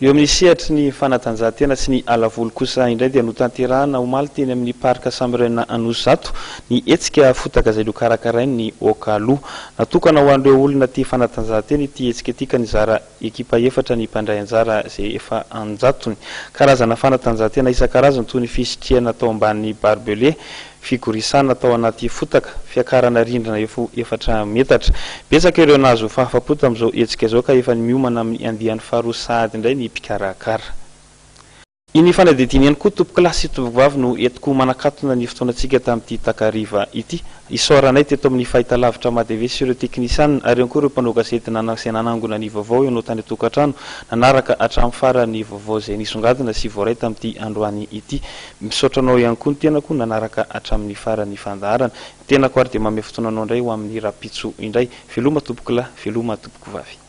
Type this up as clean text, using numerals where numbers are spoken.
Eo amin'ny sehatry ny fanatanjahantena sy ny alavoly kosa indray dia notanterahana omaly teny amin'ny Parc Samren Anosizato ny hetsika fotaka izay nokarakarain'ny Okalo. Natokana ho an'ireo olona tia fanatanjahantena ity hetsika ity ka nizara ekipa efatra ny mpandray anjara izay efa an-jatony. Karazana fanatanjahantena isan-karazany toy ny fisitrihana tao ambanin'ny barbelé, figorisana tao anaty fotaka, fiakarana rindrina efo efatra metatra. Betsaka ireo nahazo fahafapo tamin'izao hetsika izao ka efa miomana amin'ny andiany faharoa sahady indray ny mpikarakara. Iny fanadihadiana ihany koa tompokolahy sy tompokovavy no entiko manakatona ny fotoanantsika tamin'ity takariva ity. Isaoranay teto amin'ny fahitalavitra MATV sy ireo teknisianina ary ihany koa ireo mpanao gazety izay nanangona ny vaovao ianao tany an-tokantrano nanaraka hatramin'ny farany ny vaovao izay nisongadina sy voaray tamin'ity androany ity. Misaotra anao ihany koa ny tenako nanaraka hatramin'ny faran'ny fandaharana. Ny tenako ary dia manome fotoana anao indray ho amin'ny rahampitso indray. Veloma tompokolahy, veloma tompokovavy.